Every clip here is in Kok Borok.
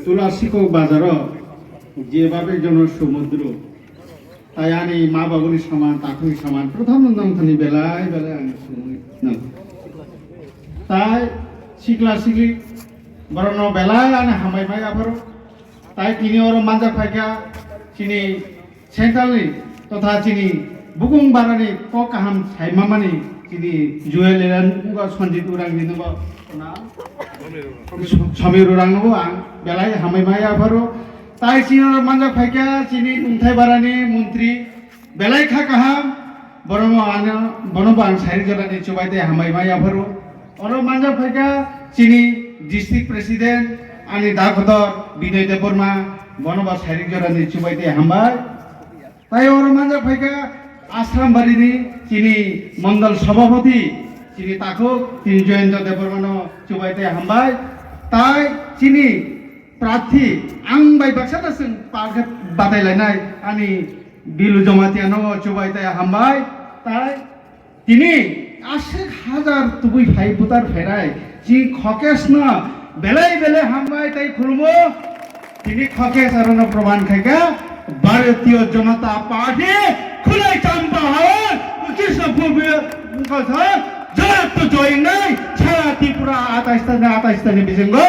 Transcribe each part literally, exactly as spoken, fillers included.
Tulasikok bazaro jebabe jono somudro, tai ani ma babuni saman, takhukni saman, prothom nongthani belai belai ani sumui nang. Tai sikla sikli borokno belai ani hambai mai apharo. Tai tini oro manjak phaikha chini Central ni totha chini bukung barani kok kaham saimamani chini Joel Lelan nugo Sanjit Urang ni nugo na Samir Urang nugo ang belai hambai mai apharo. Tai chini oro manjak phaikha chini nungthai barani montri belai kha kaham, bono ano, bono bo ang sari jorani chubai tei hambai mai apharo. Oro manjak phaikha chini district president ani dakhodor Binoy Debbarma, bono bo sari jorani chubai tei hambai. Tai oro manjak phaikha Asrambari ni chini mondol sabhapati chini takhuk chini Joyanta Debbarma no chubai tei hambai. Tai chini prarthi ang bai baksa da chwng palkhe batai lainai ani Bilu Jamatia no chubai tei hambai. Tai tini aswk hajar tubui phai butar phainai chini Khokes no belai belai hambai tei khulumo. Tini Khokes arono proman khaikha Bharatiya Janata Party khulai champa hawan Krishnapur bungkha sa Joyatto joingnai sara Tripura atais tani atais tani bisingo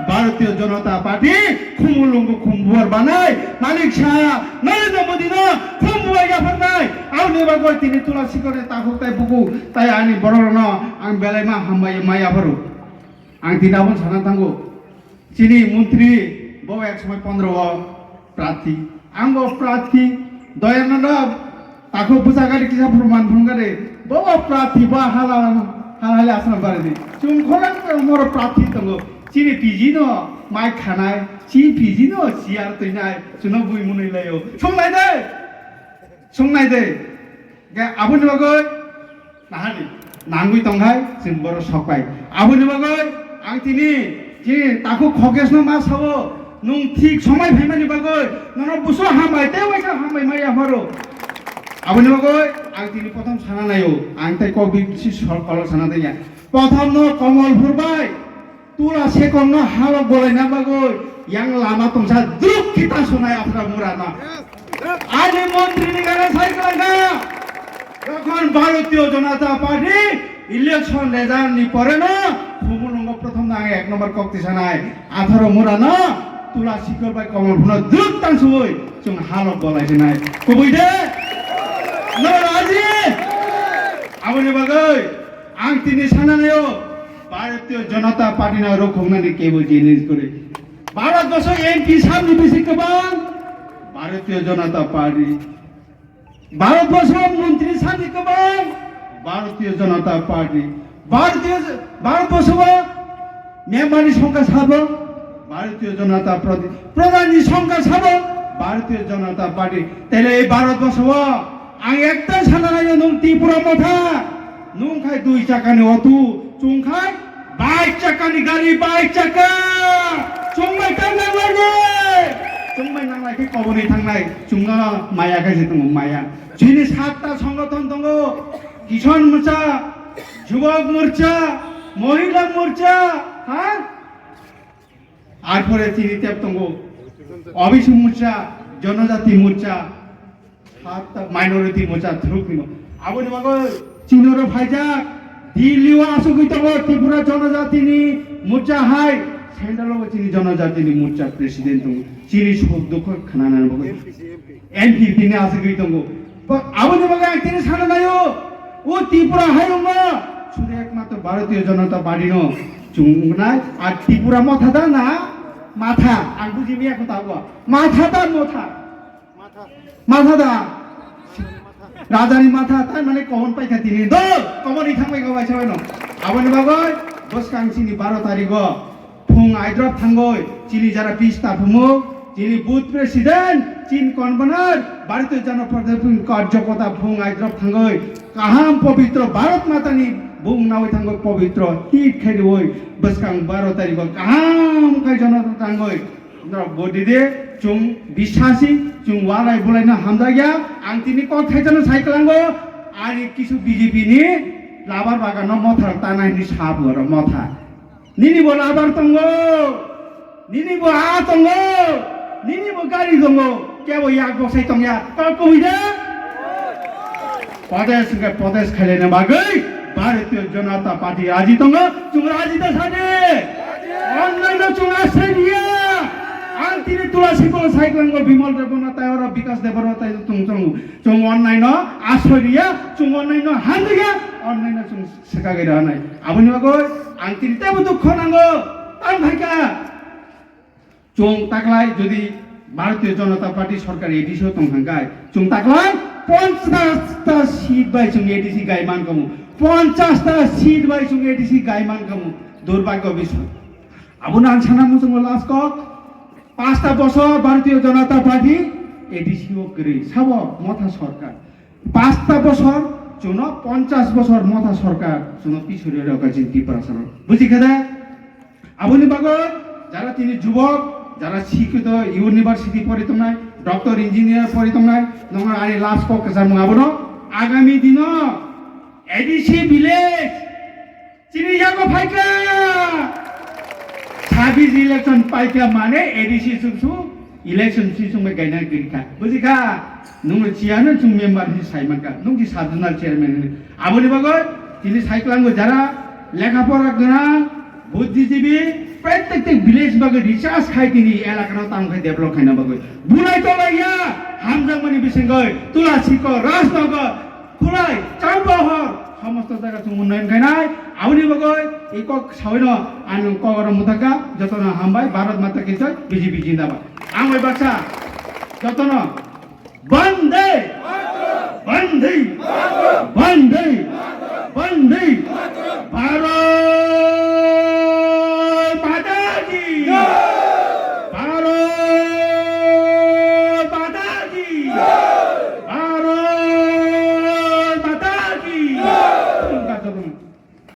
Bharatiya Janata Party khumulungo khumbuar banai Manik Saha Narendra Modi no khumbuar yapharnai. Aboni bagwi tini Tulasikok ni takhuk tai buku tai ani borok rokno ang belai ma hambai mai yapharo. Ang tini aboni sana thango. Chini montri bo ek somoi pondro o prarthi. Ang bo prarthi Doyananda takho bwsakari kisa proman phunukari. Bo bo prarthi bo hala hala hali asana barani. Chwng khorang moro prarthi tongo. Chini P G no mai khanai, chini P G no siyar twinai, chwngno bui munui laio. Chwng lai de. Chwng lai de. Ga aboni bagwi nahani nangwi tongkhai chwng borok sokpai. Aboni bagwi ang tini chini takhuk Khokesno ma sao, nwng thik somai phaimani bagwi nono buso hambai tei waisa hambai mai yapharo. Aboni bagwi ang tini prothom sana naio, ang tei kok bisi sol kolok sana tanya. Prothomno Komolpur bai Tulasikokno halok bolaina bagwi yang lama tongsa druk kita sunai aphra murana. Ani montri ni gana sai kwlangkha. Jokhon Bharatiya Janata Party election result ni pore no Khumulwngo prothom no ang ek number kok tisanai atharo murano Tulasikok bai Komolpurno druk tangsui chwng halok bolai sinai. Kubui de? No raji? Aboni bagwi Ang tini sana naio, Bharatiya Janata Party no rokhoknani kebo jinis kwrwi. Bharat boso M P samni bisi kwbang, Bharatiya Janata Party. Bharat boso montri samni kwbang, Bharatiya Janata Party. Bharatiya, Bharat boso o member ni songkha sabo, Bharatiya Janata Party. Pradhan ni songkha sabo, Bharatiya Janata Party. Tele ei Bharat boso o ang ekta sana naio nwng Tripura motha. Nwng khai dui chakani auto, chwng khai bike chakani gari, bike chaka. Chwng bai tang nang lai de. Chwng bai nang lai khe koboni thangnai, chwng no maya khai se tongo, maya. Chini satta songothon tongo, Kisan Morcha, Jubak Morcha, Mohila Morcha, ha? Arpore chini tep tongo, O B C Morcha, Jonojati Morcha, Minority Morcha thwrwk ni. Aboni bagwi chini oro phaijak, Delhi o asugwi tongo Tripura Jonojatini Morcha hai, Central o chini Jonojatini Morcha President tongo. Chini suk dukho khwnanani bagwi M P tini asugwi tongo. Ba, aboni bagwi ang tini sana naio, o Tripura hayungno sudu ekmatro Bharatiya Janata Party no chungnai, ar Tripura motha da na matha, ang buji miya kho tabo. Matha da motha? Matha da? Rajani matha, tai mane kobon paikha tini. Do, kobon ni thang paikha bai sabai no. Aboni bagwi bwskang chini baro tarigo phung aidrop thangoi, chini jara pista phumuk, chini booth president, chini convener, Bharatiya Janata Party phung karjokota phung aidrop thangoi, kaham pobitro Bharat Mata ni bung nawi thangoi pobitro hit khairioi bwskang baro tarigo kaham khai Janata thangoi. Norok bodi de, chwng bisasi, chwng walai bulaino hamjakya, ang tini kok thaisano sai kwlango, ani kisu B J P ni labar bagan no motha rok tanai hinwi sabo oro motha. Nini bo labar tongo, nini bo ha tongo, nini bo gari tongo, kebo yak bosai tongya, kok kubui de? Podes hwnkhe podes khailena bagwi Bharatiya Janata Party raji tongo, chwng raji da sadi? Onnaino chwng asai riya, ang tini Tulasi Polo cyclone go Bimal Debbarma tai oro Bikas Debbarma tai chwng chwng chwng onnaino asai riya, chwng onnaino hamriya, onnaino chwng Swkagwi rwnai. Aboni bagwi ang tini teibo dukho nango. Tang phaikha. Chwng taklai jodi Bharatiya Janata Party sorkar A D C o tong thangkhai, chwng taklai ponchash ta seat bai chwng A D C gai man kamu. Ponchash ta seat bai chwng A D C gai man kamu. Durbhagyo bishoy. Abono ang sana muchungo last kok. Pasta bosor Bharatiya Janata Party A D C o kwrwi. Sabo motha sorkar. Pasta bosor, chuno ponchash bosor motha sorkar, chuno pisuri rw ka chini Tiprasa rok. Buji kha da? Aboni bagwi jara tini jubok, jara sikhito university pori tongnai, doctor engineer pori tongnai, nongor ani last kok kwchangmung abono agami dino A D C village Chini yago phaikha. Sabis election paikha mane A D C suksu election si sungbai gaina girikha. Bujikha? Nungno chiyano chung member hi saimankha. Nung si sub zonal chairman hini. Aboni bagwi chini saiklango jara lekha pora gwnang, buddhijibi, prottek village bagwi recharge khai tini elakano tamo khai develop khaina bagwi. Bulai tolaiya hamjakmani bisingoi Tulasi ko Rajnagar Khulai, Chambohor, somosto jaga chwng unnayon khainai, aboni bagwi i kok sawino ang kok oro mwthakha, jotono hambai, Bharat Mata ki jai, B J P jindabad. Ang bai baksa, jotono, Bande! Bande! Bande! Bande! Bharat!